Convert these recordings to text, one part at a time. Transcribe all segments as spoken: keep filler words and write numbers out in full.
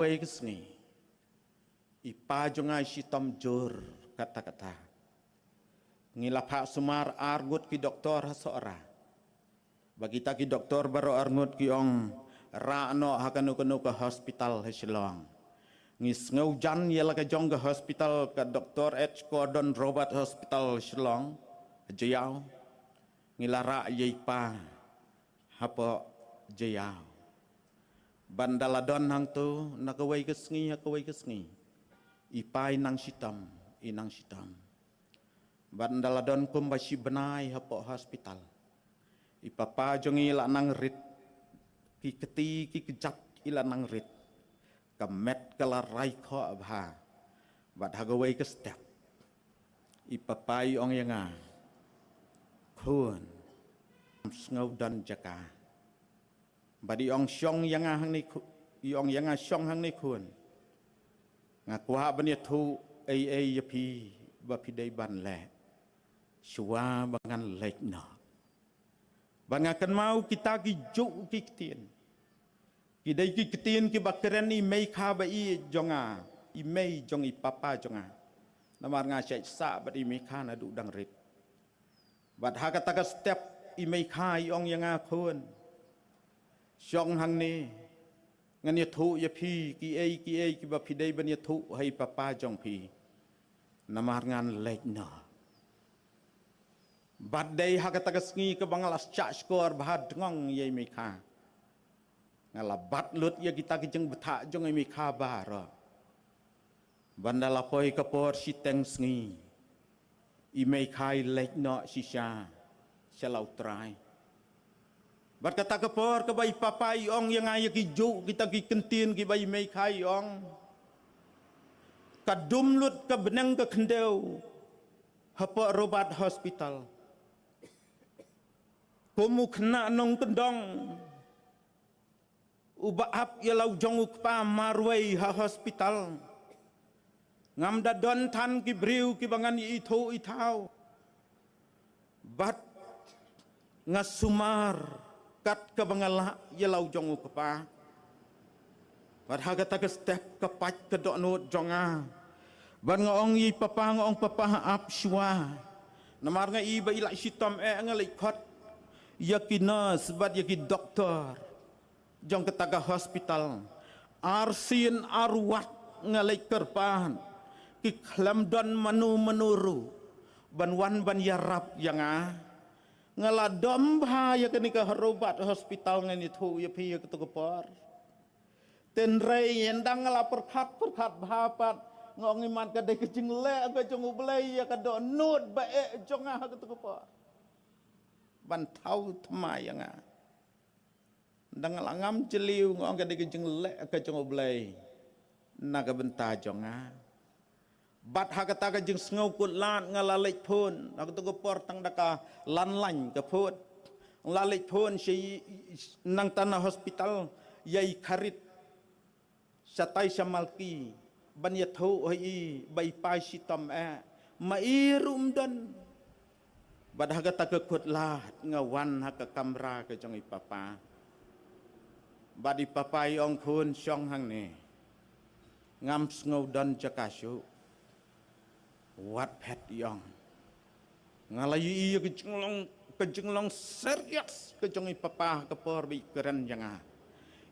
Kawei ka sngi, i pa jong nga i shitom jur katta katta. Ngi la phah sumar ar ngut ki doktor ha Sohra. Ba kita ki doktor baroh ar ngut ki ong, rah noh ha kano kano ka hospital ha Shillong. Ngi sngewjan ïa la ka jong ka hospital ka Doktor H Gordon Roberts Hospital Shillong, Jaïaw. Ngi la rah ïa i pa hapoh Jaïaw. Bad ynda la don hangto, na kawei ka sngi ha kawei ka sngi, i pa i nang shitom, i nang shitom. Bad ynda la don kumba shi bnai hapoh hospital, i papa jong i la nang rit, ki kti ki kjat i la nang rit. Ka met ka la rai khoh bha. Bad ha kawei ka step, i papa i ong ïa nga, khun, ngam sngew don jaka. Bad i ong shong ïa nga hangne khu-, i ong ïa nga shong hangne khun. Nga kwah ban ïathuh ei ei ïa phi ba phi dei ban leh shuwa ba ngan leit noh. Bad nga kynmaw kita ki juh ki ktien. Ki dei ki ktien kiba kren i mei kha ba i jong nga, i mei jong i papa jong nga. Namar nga shait sah bad i mei kha naduh dang rit. Bad ha kata ka step i mei kha i ong ïa nga khun, shong hangne, ngan ïathuh ïa phi kiei kiei kiba phi dei ban ïathuh ha i papa jong phi. Namar ngan leit noh. Bad dei ha kata ka sngi kaba nga la shah shkor bha dngong ïa i mei kha. Nga la bat lut ïa kita ki jingbthah jong i mei kha baroh. Bad ynda la poi ka por shiteng sngi, i mei kha i leit noh shisha sha la U Trai. Bad kata ka por kaba i papa i ong ïa nga ïa ki juh kita ki kyntien kiba i mei kha i ong, ka dum lut ka bneng ka khyndew hapoh Roberts Hospital. Kum u khynnah nongkyndong uba ap ïa la u jong u kpa marwei ha hospital, ngam da don than ki briew kiba ngan ïathuh i thaw. Bad nga sumar kat kaba nga lah ïa la u jong u kpa. Bad ha kata ka step ka pait ka dohnud jong nga. Bad nga ong ïa i papa, nga ong, papa, ap shuwa. Namar nga i ba i la shitom eh, nga leit khot ïa ki nurse bad ïa ki doktor jong kata ka hospital. Arsien arwat nga leit kyrpad, ki khlem don mano mano ruh ban wan ban ïarap ïa nga. Nga la dom bha ïa kane ka Roberts Hospital, ngan ïathuh ïa phi ïa kato ka por. Tynrai ynda nga la pyrkhat pyrkhat bha pat, nga ong, imat ka dei ka jingleh ka jong U Blei ïa ka dohnud ba eh jong nga ha kato ka por ban thaw thma ïa nga. Ynda nga la ngam jylliew, nga ong, ka dei ka jingleh ka jong U Blei na ka bynta jong nga. Bad ha kata ka jingsngew kut lad nga la leit phone, ha kato ka por tang da ka landline ka phone. Nga la leit phone sha i, nangta na hospital, ïa i Kharit shatai sha Malki, ban ïathuh ha i ba i pa i shitom eh, ma i ruh ym don. Bad ha kata ka kut lad nga wan ha ka kamra ka jong i papa. Bad i papa i ong, khun, shong hangne, ngam sngew don jaka shuh. Wat phet, i ong. Nga la ïohi ïa ka jinglong, ka jinglong serious ka jong i papa ha ka por ba i kren ïa nga.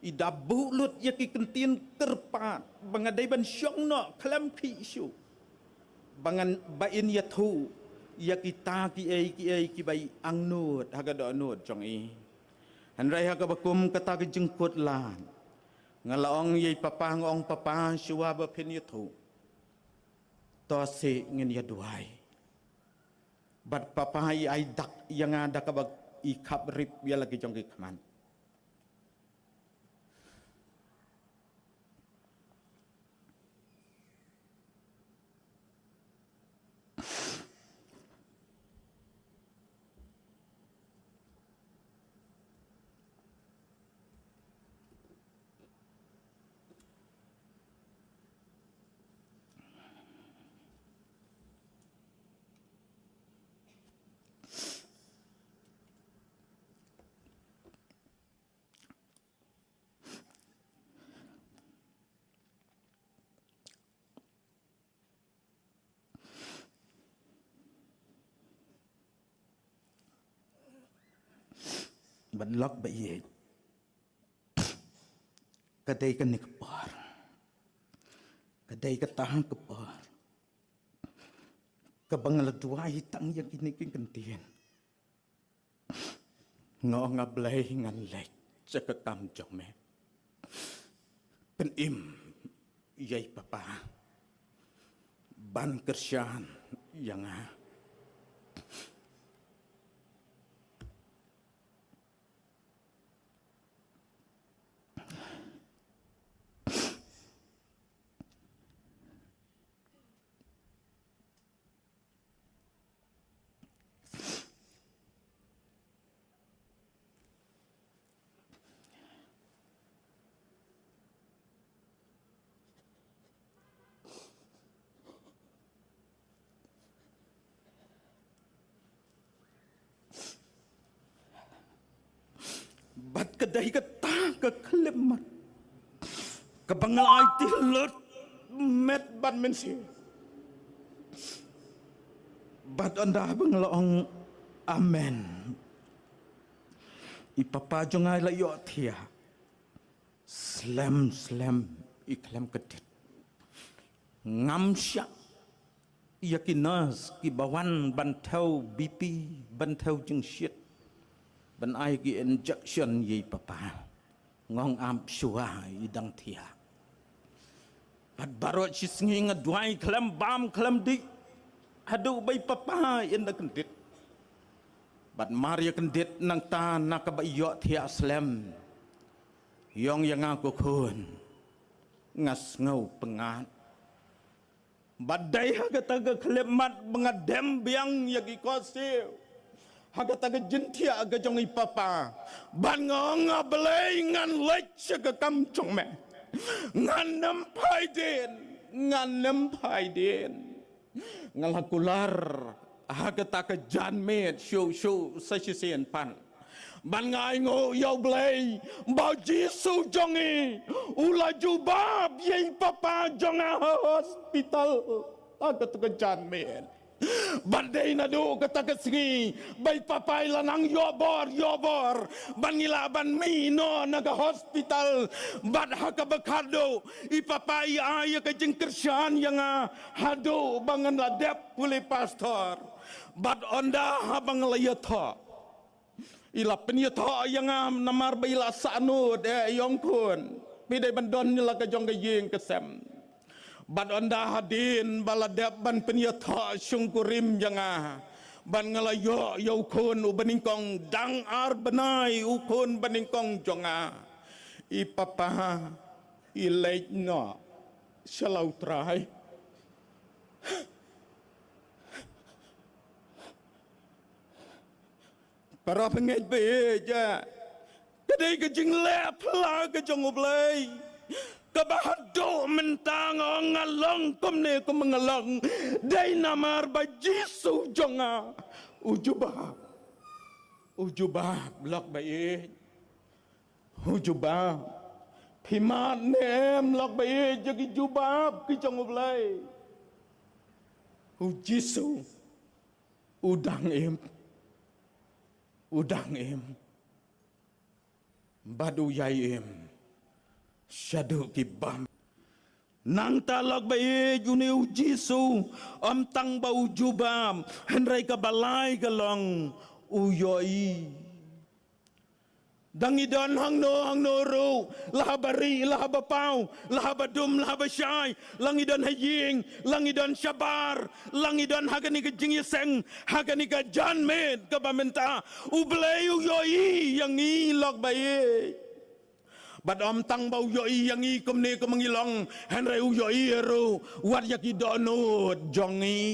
I da buh lut ïa ki kyntien kyrpad ba nga dei ban shong noh khlem khih shuh, ba ngan, ba in ïathuh ïa kita kiei kiei kiba i angnud ha ka dohnud jong i. Hynrei ha kaba kum kata ka jingkut lad, nga la ong ïa i papa, nga ong, papa, shuwa ba phin ïathuh, to seh ngin ïaduwai. Bad papa i ai dak ïa nga da kaba i khap rip ïa la ki jong ki khmat. Bad lok ba ïeit, ka dei kane ka por, ka dei kata ka por kaba nga la duwai tang ïa kine ki kyntien. Nga ong, A Blei, ngan leit sha ka kam jong me. Pynim ïa i papa ban kyrshan ïa nga. Bad ka dei kata ka khyllipmat kaba nga la aiti lut met bad mynsiem. Bad ynda ba nga la ong amen, i papa jong nga i la ïohthiah. Slem slem i khlem kyndit. Ngam shah ïa ki nurse kiba wan ban thew B P, ban thew jingshit, ban ai ki injection ïa i papa. Nga ong, Ap, shuwa i dang thiah. Bad baroh shi sngi nga duwai khlem bam khlem dih haduh ba i papa in da kyndit. Bad mar ïa kyndit nangta na kaba ïohthiah slem, i ong ïa nga, Ko khun, nga sngew pyngngad. Bad dei ha kata ka khyllipmat ba nga dem biang ïa ki khohsiew ha kata ka jingthiah ka jong i papa. Bad nga ong, A Blei, ngan leit sha ka kam jong me. Ngan ym phai dien, ngan ym phai dien. Nga la kular ha kata ka janmiet shuh shuh sa shisien pat. Bad nga ainguh ïa U Blei ba U Jisu jong ngi u la jubab ïa i papa jong nga ha hospital ha kata ka janmiet. Bad dei naduh kata ka sngi ba i papa i la nang ïoh bor, ïoh bor ban ngi lah ban mih noh na ka hospital. Bad ha kaba khatduh i papa i ai ïa ka jingkyrshan ïa nga haduh ba ngan la dep pule pastor. Bad ynda haba nga la ïathoh, i la pynïathoh ïa nga namar ba i la sahnud, eh, i ong, Khun, phi dei ban don la ka jong ka ïing ka sem. Bad ynda hadien ba la dep ban pynïathoh shongkurim ïa nga, bad nga la ïoh ïa u khun uba nyngkong, dang ar bnai u khun ba nyngkong jong nga, i papa i leit noh sha la U Trai. Para bangeit ba ïeit, ka dei ka jingleh phylla ka jong U Blei kaba haduh mynta nga ong nga long kumne kumba nga long, dei namar ba Jisu jong nga u jubab. U jubab, lok ba ïeit. U jubab. Phi mad ne em, lok ba ïeit, ïa ki jubab ki jong U Blei? U Jisu u dang im. U dang im. Bad u ïai im shaduh ki bam. Nangta, lok ba ïeit, une U Jisu ym tang ba u jubab, hynrei kaba lai ka long u ïohi. Dang ngi don hangno hangno ruh, la haba rieh, la haba paw, la haba dum, la haba shai, la ngi don ha ïing, la ngi don shabar, la ngi don ha kane ka jingïaseng, ha kane ka janmiet kaba mynta, U Blei u ïohi ïa ngi, lok ba ïeit. Bad ym tang ba u ïohi ïa ngi kumne kumba ngi long, hynrei u ïohi ruh wat ïa ki dohnud jong ngi.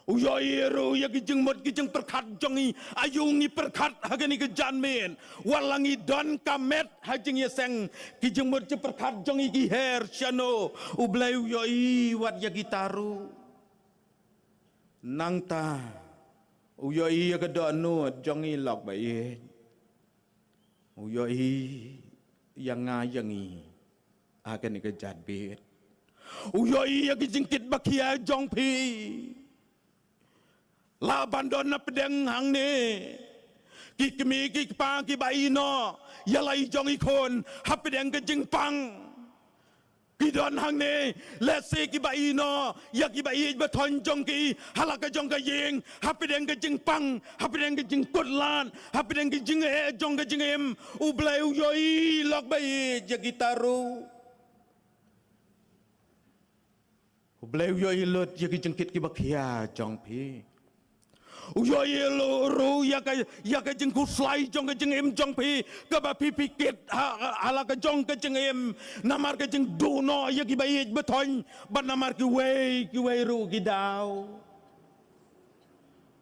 U ïohi ruh ïa ki jingmut ki jingpyrkhat jong ngi, aïu ngi pyrkhat ha kane ka janmiet, wat la ngi don ka met ha jingïaseng, ki jingmut jingpyrkhat jong ngi ki her shano, U Blei u ïohi wat ïa kita ruh. Nangta u ïohi ïa ka dohnud jong ngi, lok ba ïeit. U ïohi ïa nga ïa ngi ha kane ka jatbit. U ïohi ïa ki jingkit ba khia jong phi. La ban don na pdeng hangne, Ki kmie ki kpa kiba ïehnoh ïa la i jong i khun hapdeng ka jingpang. Ki don hangne, lehse kiba ïehnoh ïa kiba ïeit ba thoiñ jong ki ha la ka jong ka ïing, hapdeng ka jingpang, hapdeng ka jingkut lad, hapdeng ka jingeh jong ka jingim. U Blei u ïohi, lok ba ïeit, ïa kita ruh. U Blei u ïohi lut ïa ki jingkit kiba khia jong phi. U ïohi lut ruh ïa ka, ïa ka jingkhuslai jong ka jingim jong phi, kaba phi phi kit ha, ha la ka jong ka jingim, namar ka jingduh noh ïa kiba ïeit ba thoiñ, bad namar kiwei kiwei ruh ki daw.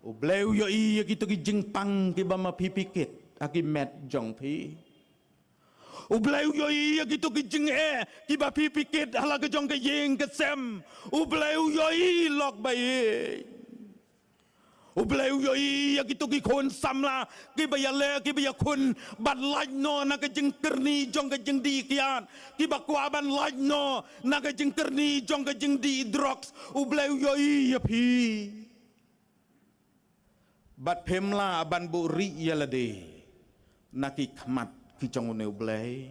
U Blei u ïohi ïa kito ki jingpang kiba ma phi phi kit ha ki met jong phi. U Blei u ïohi ïa kito ki jingeh kiba phi phi kit ha la ka jong ka ïing ka sem. U Blei u ïohi, lok ba ïeit. U Blei u ïohi ïa kito ki khun samla kiba ïaleh, kiba ïakhun, ban lait noh na ka jingkyrni jong ka jingdih kiad, kiba kwah ban lait noh na ka jingkyrni jong ka jingdih drugs. U Blei u ïohi ïa phi. Bad phim lah ban buhrieh ïa lade na ki khmat ki jong une U Blei.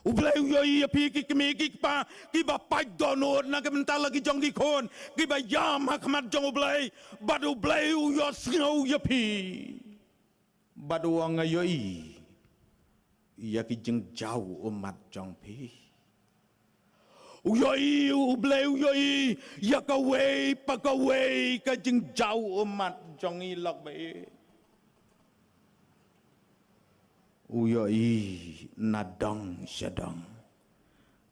U Blei u ïohi ïa phi ki kmie ki kpa kiba pait dohnud na ka bynta la ki jong ki khun, kiba ïam ha khmat jong U Blei. Bad U Blei u ïohsngew ïa phi. Bad u ong, nga ïohi ïa ki jingjaw ummat jong phi. U ïohi, U Blei u ïohi ïa kawei pa kawei ka jingjaw ummat jong i, lok ba ïeit. U ïohi na dong sha dong,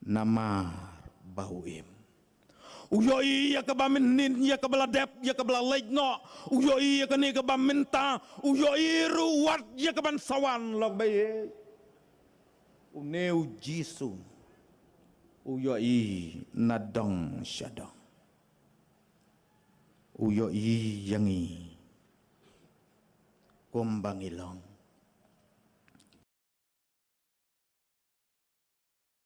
namar ba u im. U ïohi ïa kaba mynnin, ïa kaba la dep, ïa kaba la leit noh. U ïohi ïa kane kaba mynta. U ïohi ruh wat ïa kaban sa wan, lok ba ïeit. Une U Jisu u ïohi na dong sha dong. U ïohi ïa ngi kumba ngi long.